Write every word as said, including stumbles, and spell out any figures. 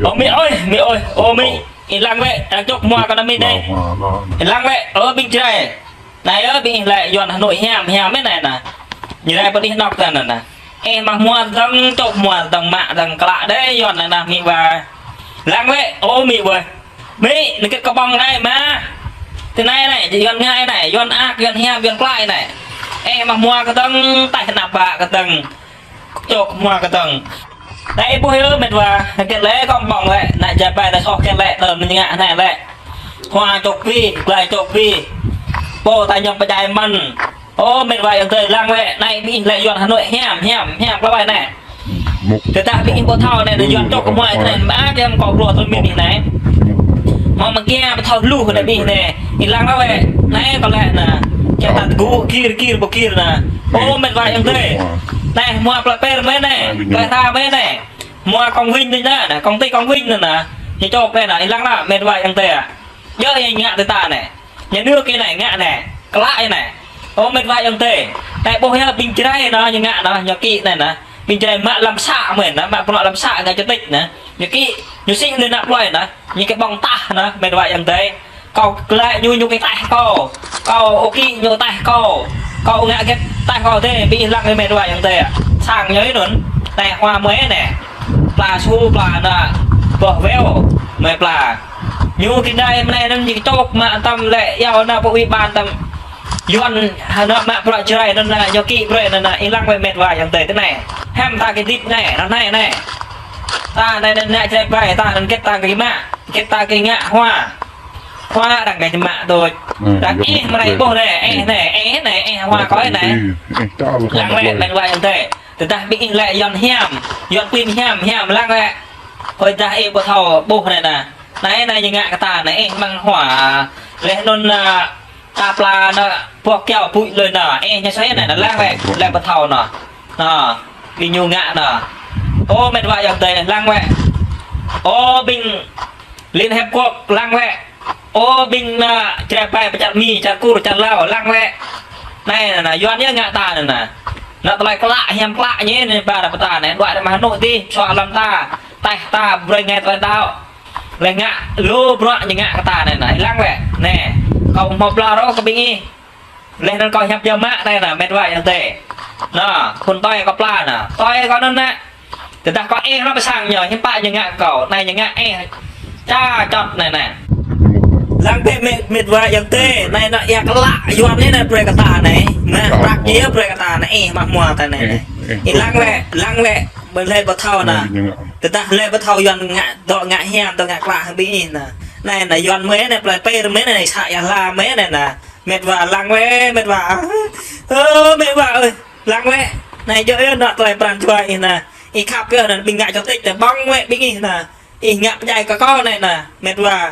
Ơ Mi ơi, Mi ơi, ơ Mi, ih lăng wĕ, lăng čŏk hmua kơ ană Mi anai. Ih lăng wĕ, ơ ƀing Jrai. Anai ơ ƀing ih lĕ Yuan Hà Nội hiam, hiam mĕ anai nă. Jrai pơ đih anŏk ta nă nă. Ih mă hmua dơ̆ng, čŏk hmua dơ̆ng, mă dơ̆ng klă đơi Yuan anai nă Mi wa. Lăng wĕ, ơ Mi wĕ. Mi, anai kĕt kơ ƀơ̆ng anai mă. Tơ anai anai, Yuan ngă anai, Yuan ak, Yuan hiam, Yuan klă anai. Ih mă hmua kơ dơ̆ng, taih ană ƀă kơ dơ̆ng. Čŏk hmua kơ dơ̆ng. Anai ih ƀuh yơh mĕt wa, kĕt lĕ kơ ƀơ̆ng lĕ, anai Jrai ƀai ta soh kĕt lĕ, tơl mơ̆n ngă anai lĕ. Hmua čŏk ƀi, glai čŏk ƀi. Pô ta ñŏng pơdjai mơ̆n. Ơ mĕt wa ayŏng adơi lăng wĕ, anai ƀing ih lĕ Yuan Hà Nội hiam, hiam, hiam klă wĕ anai. Tơdah ƀing ih ƀu thâo anai, anai Yuan čŏk hmua anai, mă kiăng kơ glô tơl mĭn ih anai. Hmâo mă kiăng ƀu thâo hluh anai ƀing ih anai. Ih lăng wĕ, anai kơ lĕ nă. Kiăng ta tơgŭ, gir, gir, ƀu gir nă. Ơ mĕt wa ayŏng adơi. Anai hmua plơi Per mĕ anai, plơi Sa mĕ anai. Hmua Công Vinh anai nă, công ty Công Vinh anai nă. Ñu čŏk anai nă, ih lăng nă, mĕt wa ayŏng adơi. Yơh, ñu ngă tơ ta anai. Ñu nư kơ anai, ngă anai. Klă anai. Ơ mĕt wa ayŏng adơi. Anai ƀuh yơh ƀing Jrai nă, ñu ngă nă, ñu kĭ anai nă. Ƀing Jrai mă lăm să mơ̆n nă, mă bruă lăm să ngă čơtĭč nă. Ñu kĭ, ñu sĭ lĕ ană plơi nă. Ñu kĭ ƀơ̆ng tah nă, mĕt wa ayŏng adơi. Kâo glaĭ ñu, ñu kĭ taih kâo. Kâo ôkĭ ñu taih kâo. Kâo ngă kĕt taih kâo adơi, ƀing ih lăng kơ mĕt wa ayŏng adơi. Sang ñu anŭn. Anai hmua mơi anai. Pla su, pla nă. Boh weo. Mơi pla. Ñu kĭ đai mơnai anŭn ñu čŏk mă tăm lĕ yua nă pơ ủy ban tăm. Yuan Hà Nội mă bruă Jrai anŭn nă, ñu kĭ bruă anŭn nă, ih lăng wĕ mĕt wa ayŏng adơi tơ anai. Hiam ta kĭ dĭt anai, anŭn anai anai. Ta anai anŭn ngă Jrai ƀai, ta anŭn kĕt ta kĭ mă, kĕt ta kĭ ngă hmua. Hmua arăng kơ ñu mă đôč. Arăng ih mơnai ƀuh anai, ih anai, ih anai, ih hmua kâo anai. Lăng wĕ mĕt wa ayŏng adơi. Tơdah ƀing ih lĕ Yuan hiam, Yuan klin hiam, hiam lăng wĕ. Hơi dah ih ƀu thâo ƀuh anai nă. Anai anai ñu ngă kơ ta anai, ih mơ̆ng hmua. Leh anŭn nă, ta pla nă, boh kiao pui lơi nă. Ih ñu sui anai nă, lăng wĕ, lĕ ƀu thâo nă. Nă, ƀing ñu ngă nă. Ơ mĕt wa ayŏng adơi lăng wĕ. Ơ ƀing Liên Hiệp Quốc lăng wĕ. Ơ ƀing nă Jrai ƀai pơ čar Mi, čar Kur, čar Lao lăng wĕ. Anai nă, nă, Yuan ñu ngă ta nă nă. Nă tơlơi klă, hiam klă ñu anai ba nă pơ ta anai, đuaĭ ră mơ̆ng Hà Nội dih, sua lăm ta, taih ta, brơi ngai tơlơi đaŏ. Leh ngă lu bruă ñu ngă kơ ta anai nă, lăng wĕ. Anai, kâo hmâo pla rŏ kơ ƀing ih. Leh anŭn kâo hiăp yua mă anai nă, mĕt wa ayŏng adơi. Nă, khul tơi kâo pla nă. Tơi kâo anŭn nă. Tơdah kâo ih nă pơ sang ñu, hiư̆m pă ñu ngă kâo. Anai ñu ngă ih. Ča čŏt anai nă. Lăng bĕ mĕt, mĕt wa ayŏng adơi. Anai nă ia klă Yuan anai nă brơi kơ ta anai. Mă prăk ia brơi kơ ta anai. Ih mă hmua ta anai nă. Ih lăng wĕ, lăng wĕ. Ƀơi lĕ ƀu thâo nă. Tơdah lĕ ƀu thâo Yuan ngă, dŏ ngă hiam, dŏ ngă klă hăng ƀing ih nă. Anai nă Yuan mơi anai, plơi Per mơi anai, să Ia Hla mơi anai nă. Mĕt wa lăng wĕ, mĕt wa. Ơ, mĕt wa ơi, lăng wĕ. Anai djơ̆ yơh nă tơlơi pran jua ih nă. Ih khăp yơh nă, ƀing ngă čơtĭč tơ ƀơ̆ng wĕ ƀing ih nă. Ih ngă pơdjai kơ kâo anai nă, mĕt wa.